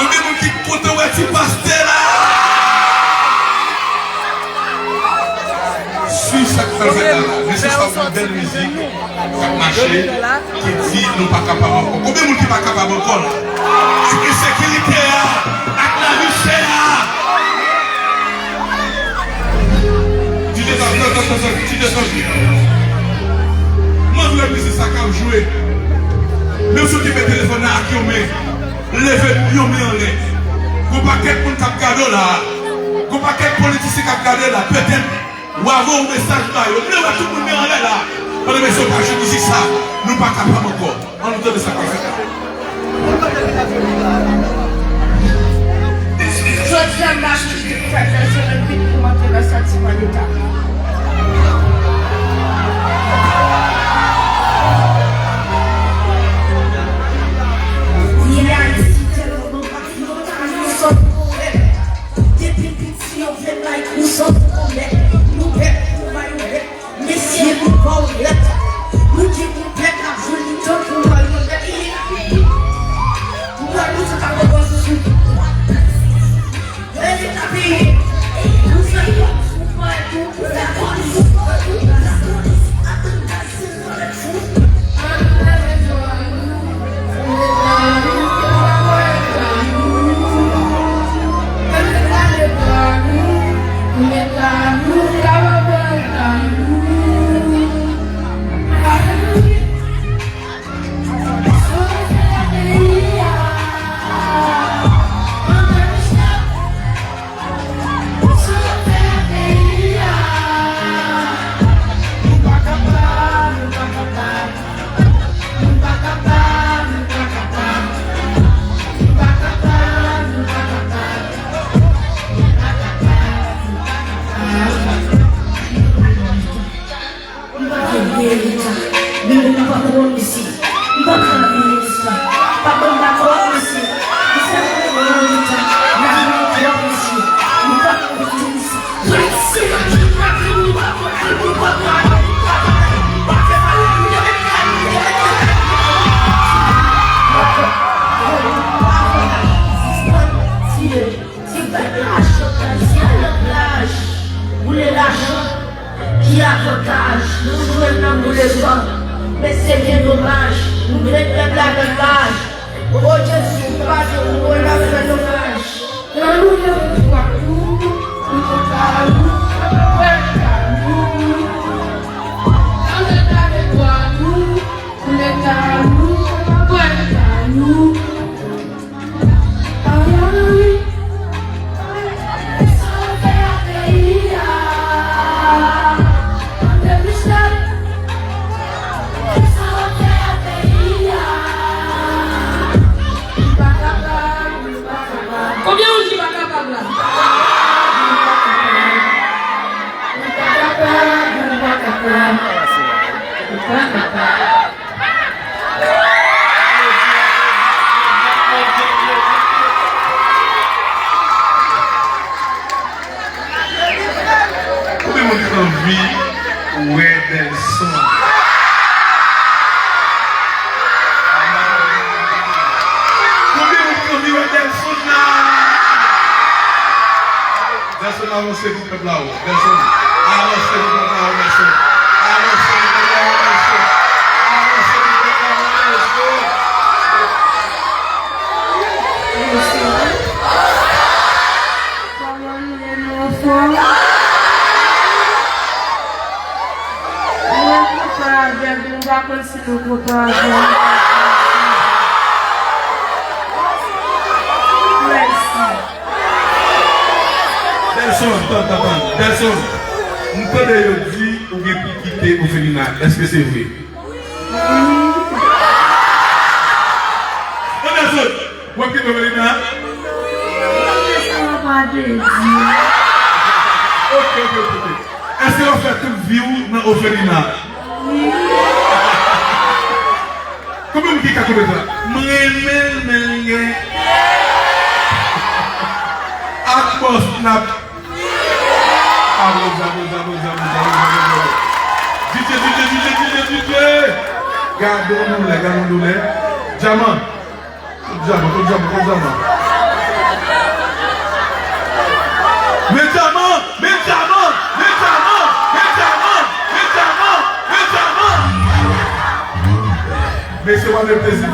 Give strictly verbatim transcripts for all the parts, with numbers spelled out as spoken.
Konbyen moun ki kontan wè ti pastè la? Swiv sa k pral fèt la la. Mesye sa ap fè bèl mizik k ap mache, ki di nou pa kapab ankò. Konbyen moun ki pa kapab ankò la? Ak ensekirite a, ak lavi chè a. Ti desann, ti desann, ti desann. Mwen vle mizik sa k ap jwe. Menm si w te met telefòn nan ak yon men, leve yon men anlè. Gon pakèt moun k ap gade w la. Gon pakèt politisyen k ap gade la. Petèt w a voye yon mesaj ba yo. M vle wè tout moun men anlè la. Pandan mesye yo pa jwe mizik sa, nou pa kapab ankò. Ann nou tande sa k ap fèt la. Jodi a, m pa chèche pou fè pèsonn anpil pou m antre nan santiman leta. Peyi Ayiti tèlman pa t lontan nou sot pou rèd. Depi piti yo vle bay kou sot pou mèt. Nou pèp pou bay rèd. Mesye, nou pa onèt. Nou gen yon pèp k ap jwenn li tankou marionèt. Pou wè nou sa ka pran sou. Lè Leta peye, nou fè kòb sou pòl, nou fè kòb sou pòl, lapolis ap angaje. M pa vle deye leta, men moun nan pa twò mesye. M pa ka deye leta, pa ban m dakò mesye. M fè moun nan leta, lajan an twòp mesye. M pa ka deye leta. Ti pèp la, chantaj, se al nan plaj, boule lajan, ki avantaj nou jwenn nan boule van? Men se byen domaj, nou met pèp la nan laj. O Jezi, papa Dye, ou wè n ap fè domaj. Nan nou nan pouvwa tou, nou konn pa nou, pèp pa nou. Nan leta de dwa nou, pou leta nou, pèp pa nou. Konbyen moun ki pa kapab la? Konbyen moun ki anvi wè Delson? Konbyen moun ki anvi wè Delson la? Delson avanse pou pèp la o. Delson avanse pou pèp la o, Delson. Avanse pou pèp la o, Delson. Avanse pou pèp la o, Delson. Bonswa. Kòman nou ye, nou anfòm? Mwen kontan avèk nou, m pa konn si nou kontan avè m. Mèsi. Delson, tann, tann, tann. Delson, m tande yo di ou gen pou kite Ofelina. Èske se vre? Wi. Bon, Delson, w ap kite Ofelina? Wi, sa pa de di. Ok, ok, ok, ok. Èske w ap fè tout vi w nan Ofelina? Wi. Konbyen moun ki ka konnen sa? M renmen l, men l gen ak bòs n ap. Aplodi, aplodi, aplodi, aplodi, aplodi. D J, D J, D J, D J, D J. Gade yon doulè, gade yon doulè. Dyaman. Kot Dyaman, kot Dyaman, kot Dyaman? Mwen plezi.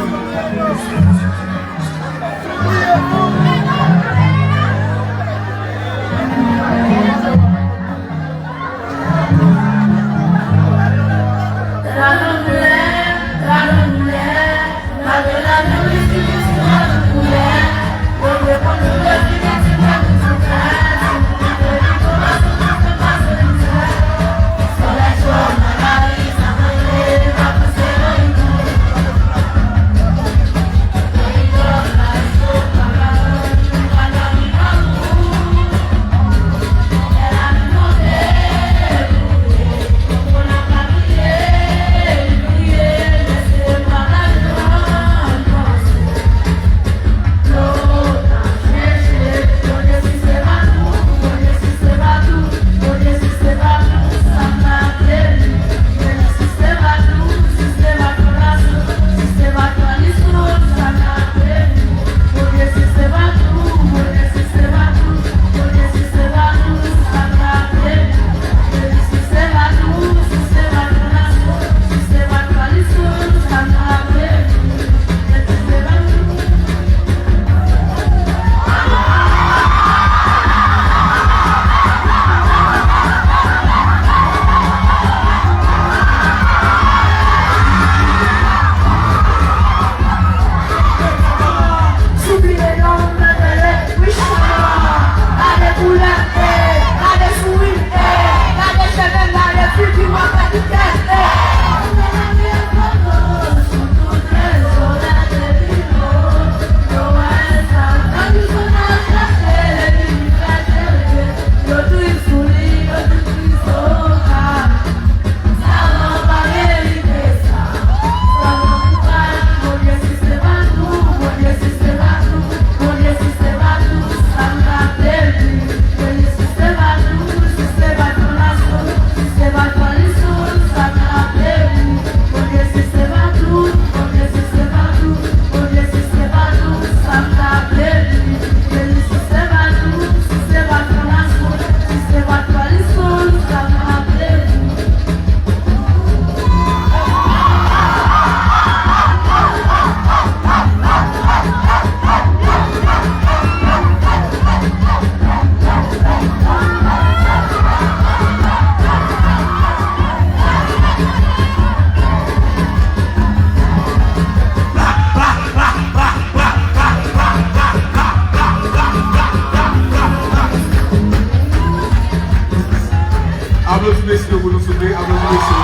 Aplodi mesye yo pou nou souple, aplodi mesye yo.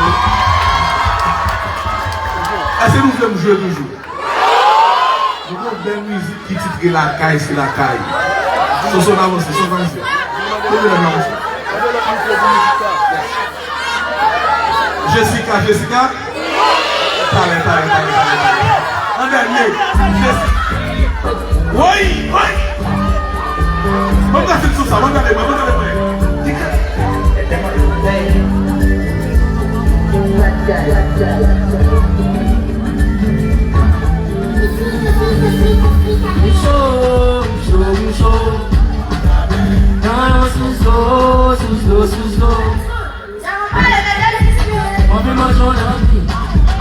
Èske nou vle m jwe toujou? Nou gen yon bèl mizik ki titre Lakay se lakay. Soso n avanse, Soso n avanse. Kote lè n avanse? Jessica, Jessica. Talè, talè, talè, talè, talè. An dènye, Jessica. Woy, woy. Ban m gade sou sa, ban m gade mwen, ban m gade mwen. M cho, m cho, m cho. Nan yon sou zo, sou zo, sou zo. Mwen vin manje yon lanbi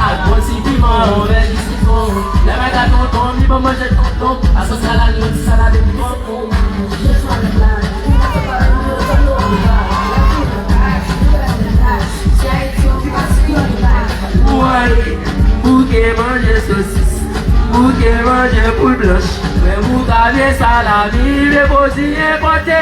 ak bon ti piman, yon vè ji sitwon. Lè mwen ka tonton, li ban manje tonton. Aswè salad, yon ti salad epi tonton. Ou ale bouke manje sosis, bouke manje poul blanch. Mwen bouke vye salami, vye pwodui enpòte.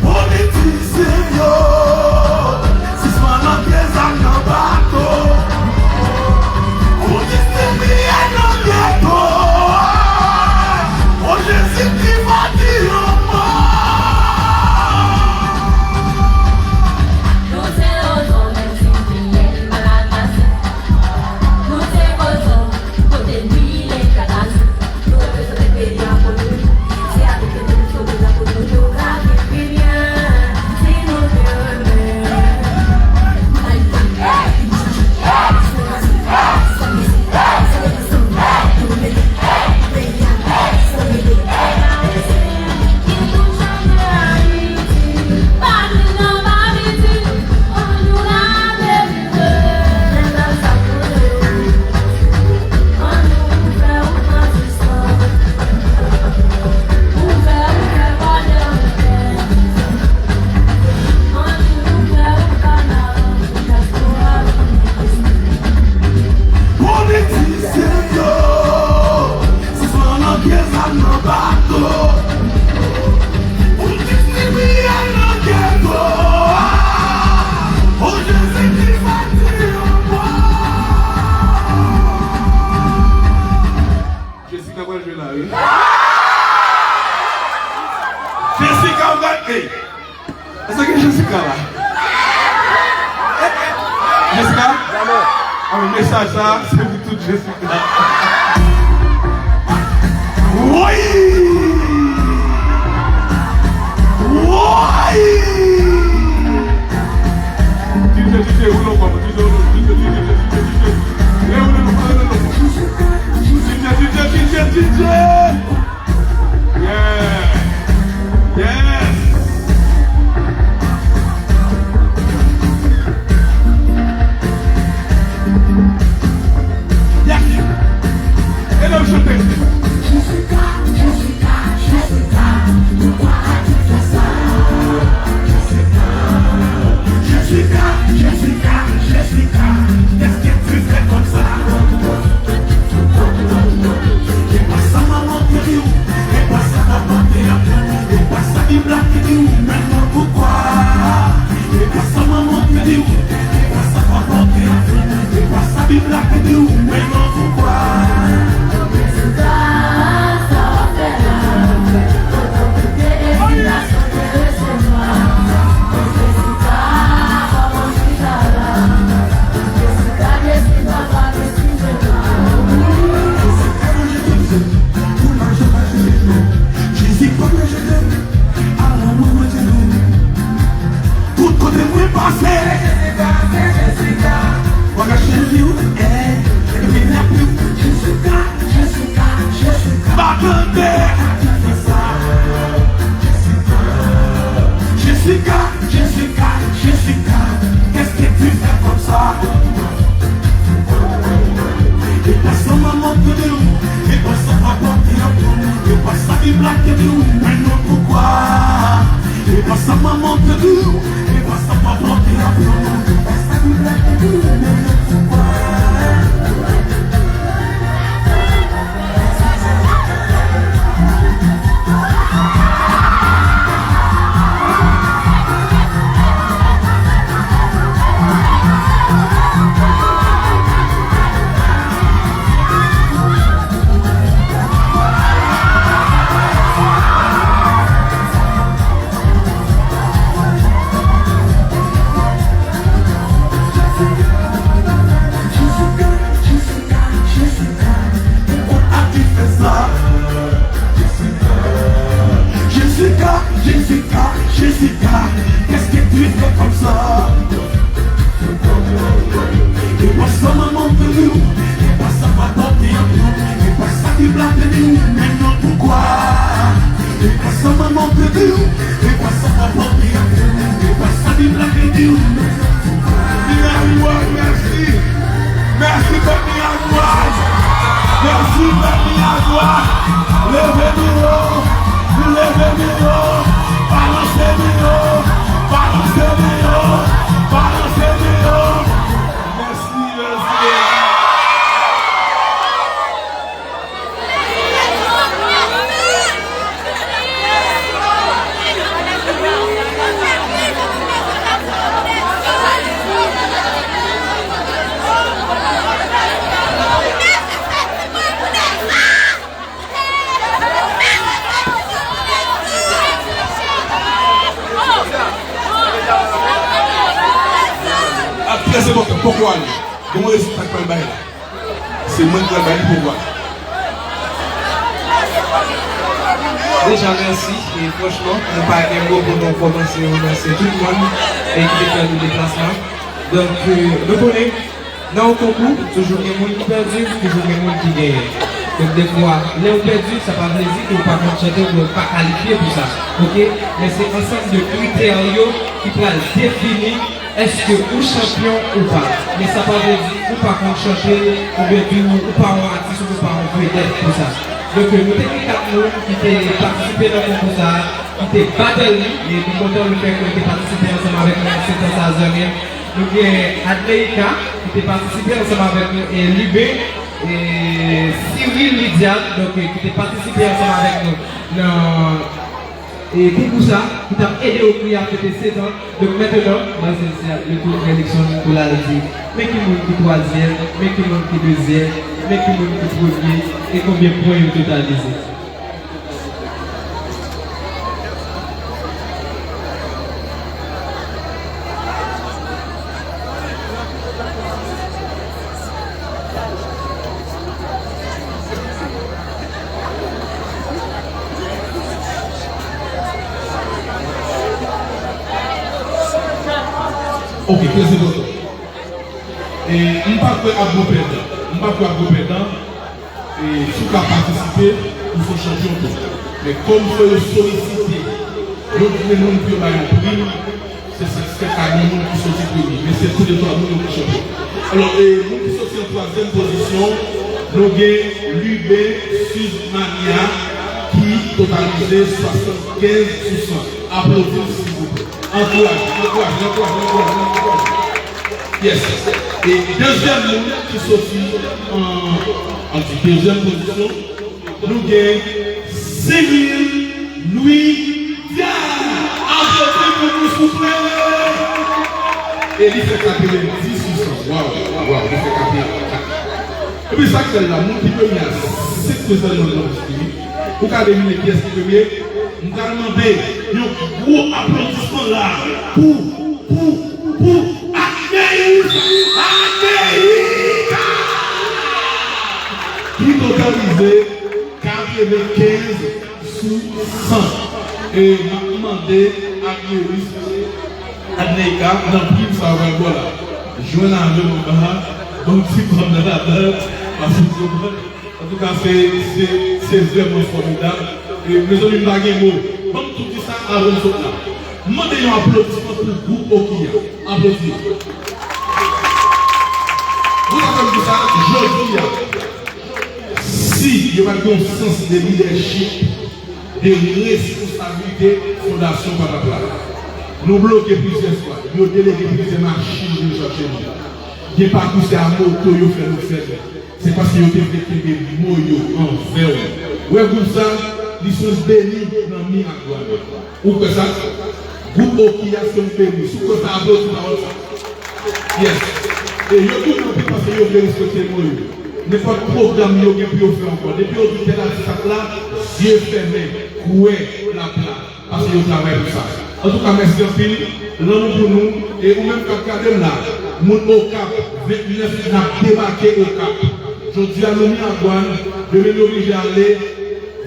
Politisyen yo, sispann antre zam nan bato. Ou distribiye nan geto. O Jezi ki va di yon mo. Nan bato pou distribiye nan geto a. O Jezi ki fè ti yon bò. Jessica pral jwe la, wi. Jessica, w gade. Èske gen Jessica la? Jessica? Amèn. Mesaj sa, se pou tout Jessica. Woy! Woy! D J, D J, woule yon kòb. D J, D J, D J, D J. Woule yon kòb, woule yon kòb. D J, D J, D J, D J. Yeah. Yes. Yes. E n ap chante. Jessica, Jessica, Jessica, poukwa a tout fè sa? Jessica, Jessica, Jessica, Jessica, qu'est-ce que tu fais comme ça? E pa sa manman te di w, e pa sa papa te aprann, e pa sa Bib la te di w, men non poukwa. E pa sa manman te di w, e pa sa papa te aprann, e pa sa Bib la te di w, men non poukwa. Jezi pa manje dlo, ala mwen manje dlo. Tout kote mwen pase, bagay cheri w, eh, epi lapli w. Jessica, Jessica, Jessica. Pa tande. Jessica, Jessica, Jessica, qu'est-ce que tu fais comme ça? E pa sa manman te di w, e pa sa papa te aprann, e pa sa Bib la te di w, men non poukwa. E pa sa manman te di w, e pa sa papa te aprann, e pa sa Bib la te di w, men non poukwa. Jessica, Jessica, Jessica, poukwa a tout fè sa? Jessica, Jessica, Jessica, qu'est-ce que tu fais comme ça? E pa sa manman te di w, e pa sa papa te aprann, e pa sa Bib la te di w, men non poukwa. E pa sa manman te di w, e pa sa papa te aprann, e pa sa Bib la te di w, men non poukwa. Miragwaz, mèsi. Mèsi, pèp Miragwaz. Mèsi, pèp Miragwaz. Leve men yo. Leve men yo. Balanse men yo. Balanse men yo. Balanse men yo. Mèsi, mèsi. Ap trè enpòtan, poko ale. Gen yon rezilta k pral bay la. Se mwen k pral bay li pouvwa. Deja, mèsi. E franchman, nou pa gen mo pou nou kòmanse remèsye tout moun e ki te fè nou deplasman. Donk, euh, nou konnen, nan yon konkou, toujou gen moun ki pèdi, toujou gen moun ki genyen. Donk, defwa, lè w pèdi, sa pa vle di ke w pa konn chante oubyen w pa kalifye pou sa. Oke? Men se ansanm de kritè yo ki pral defini èske ou chanpyon ou pa? Men sa pa vle di ou pa konn chante, oubyen di ou, ou pa yon atis, oubyen ou pa yon vedèt pou sa. Donk, nou te gen kat moun ki te patisipe nan konkou sa a, ki te battle li, e nou kontan le fè ke yo te patisipe ansanm avèk nou nan setan sa a, zanmi m. Nou gen Adleika, ki te patisipe ansanm avèk nou, e Libe, E Cyril Lydia, donk, ki te patisipe ansanm avèk nou nan, e, konkou sa, ki t ap ede Okiya fete sèt an. Donk, mentnan, mwen se, se Lecoultre Luckson pou l al di, men ki moun ki twazyèm, men ki moun ki dezyèm, men ki moun ki premye, e konbyen pwen yo totalize. Ok, trè enpòtan. E m pa kwè ap gon pèdan. M pa kwè ap gon pèdan. E si w ka patisipe, ou se yon chanpyon tou. Men kòm fò yo solisite yon grenn moun pou yo bay yon prim, se sa k fè pa gen moun ki soti premye. Men se tou de twa moun yo ki chanpyon. Alò, e, moun ki soti an twazyèm pozisyon, nou gen Lubin Suzmania ki totalize swasannkenz sou san. Aplodi l, silvouplè. Ankouraje, ankouraje, ankouraje, ankouraje, ankouraje. Yes. E dezyèm moun ki soti an, an di dezyèm pozisyon, nou gen Cyril Louis Diaz. Aplodi pou nou, souple. E li fè katrevenndis sou san. Waw, waw, li fè katrevenndis. Epi sa k bèl la, moun ki premye a, se prezan nan non espri. Ou ka devine kiyès ki premye? M pral mande yon gwo aplodisman la pou, pou, pou Adneus Ameika, ki totalize katrevenkenz sou san. E m ap mande Adneus Ameika, nan prim sa w pral bò la, jwenn avè m anba a, ban m ti kòb nan ladan, paske w konprann. Antouka, se, se, se vrèman fòmidab. E, mezanmi, m pa gen mo. Ban m tou di sa avan m sot la. M mande yon aplodisman pou gwoup Okiya. Aplodi. Ou sa fè m di sa, jodi a, si yo pa t gen yon sans de lidèchip, de responsabilite, fondasyon pa t ap la. Nou bloke plizyè fwa. Yo delege plizyè machin vin chache nou. Gen pakou se a moto yo fè nou fè l. Se paske yo te vle kenbe mo yo anvè w. Ou wè gwoup sa, li se yon beni nan Miragwàn. Ou kwè sa? Gwoup Okiya se yon beni. Si w kwè sa, aplodi pawòl sa. Yes. E yo beni anpil paske yo vle respekte mo yo. Nenpòt pwogram yo gen pou yo fè ankò. Depi yo di tèl atis ap la, zye fèmen, kwè l ap la. Paske yo travay pou sa. Antouka, mèsi anpil. Lanmou pou nou. E ou menm k ap gade m la, moun Okap, vennèf, n ap debake Okap. Jodi a, nou Miragwàn, demen nou oblije ale,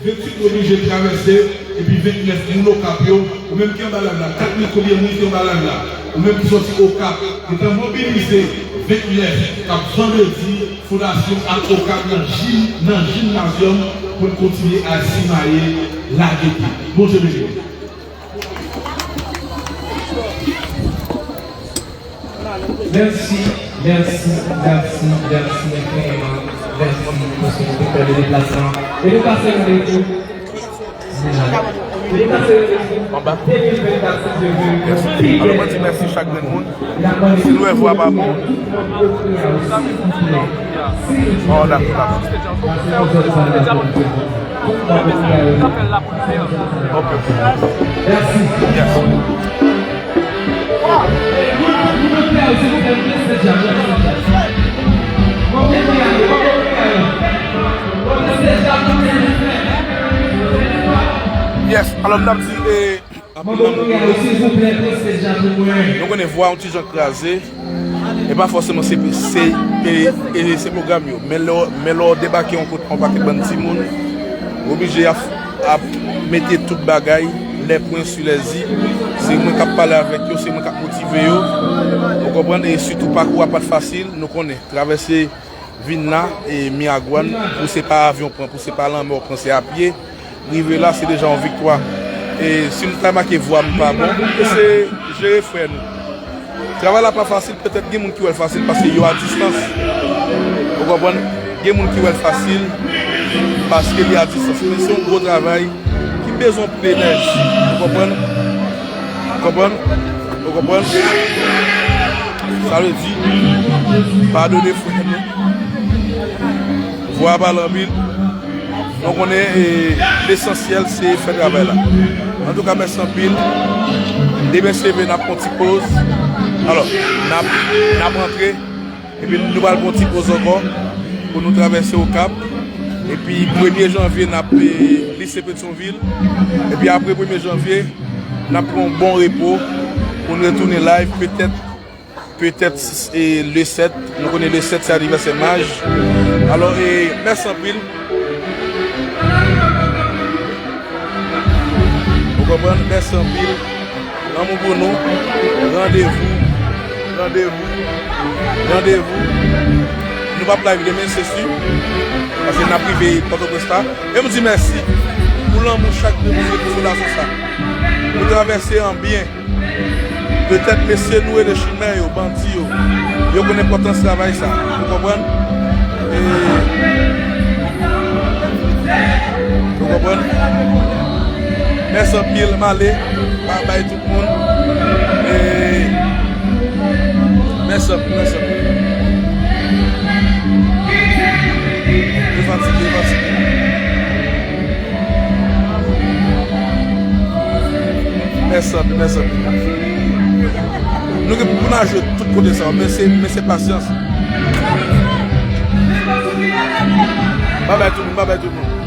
venntuit nou oblije travèse, epi vennèf, moun Okap yo, ou menm ki anba live la, kat mil konbyen moun ki anba live la, ou menm ki sòti Okap, gentan mobilize vennèf, k ap vandredi, Fondasyon ak Okap nan jim-, nan jimnazyòm pou n kontinye al simaye lagete. Bondye beni nou. Mèsi, mèsi, mèsi, mèsi enfiniman. Mèsi paske nou te fè le deplasman. E nou pase randevou. Anba. Yes. Alò, mwen di mèsi chak grenn moun. Si nou wè vwa pa bon. Oh, dakò, dakò. Ok. Yes. Yes. Alò, m t ap di, eh, Rapidman, nou konnen, nou konnen vwa yon ti jan kraze. E pa fòseman se, se, e, e se pwogram yo. Men lè, men lè w debake yon kote, yon pakèt bann timoun, ou oblije ap, ap mete tout bagay, les points sur les i. Se mwen k ap pale avèk yo, se mwen k ap motive yo. Ou konprann? E sitou pakou a pa t fasil, nou konnen. Travèse vin la, e Miragwàn, pou se pa avyon pran, pou se pa lanmè w pran, se a pye. Rive la, se deja yon viktwa. E si m ta make vwa m pa bon, e se jere frè nou. Travay la pa fasil, petèt gen moun ki wè l fasil paske yo a distans. Ou konprann? Gen moun ki wè l fasil paske li a distans. Men se yon gwo travay ki bezwen anpil enèji. Ou konprann? Ou konprann? Ou konprann? Sa vle di, padone frè nou. Vwa pale anpil. Nou konnen, e, lesansyèl se fè travay la. Antouka, mèsi anpil. Demen se vre n ap pran ti poz. Alò, n ap, n ap rantre. Epi nou pral pran ti poz ankò pou nou travèse Okap. Epi premye janvye, n ap, e, Lise Petyonvil. Epi apre premye janvye, n ap pran yon bon repo pou n retounen live, petèt, petèt, e, le sèt. Nou konnen le sèt se anivèsè Maj. Alò, e, mèsi anpil. Ou konprann? Mèsi anpil. Lanmou pou nou. Randevou. Randevou. Randevou. Nou p ap live demen, se si. Paske n ap rive Pòtoprens la. E m di mèsi pou lanmou chak de nou, pou fondasyon sa. Nou travèse an byen. Petèt mesye nou rele chimè yo, bandi yo, yo konn enpòtans travay sa. Ou konprann? E, ou konprann? Mèsi anpil, m ale. Babay tout moun. E, mèsi anpil, mèsi anpil. Yo fatige, yo fatige. Mèsi anpil, mèsi anpil. Nou gen pou n al jwe tout kote sa, men se, men se pasyans. Babay tout moun, babay tout moun.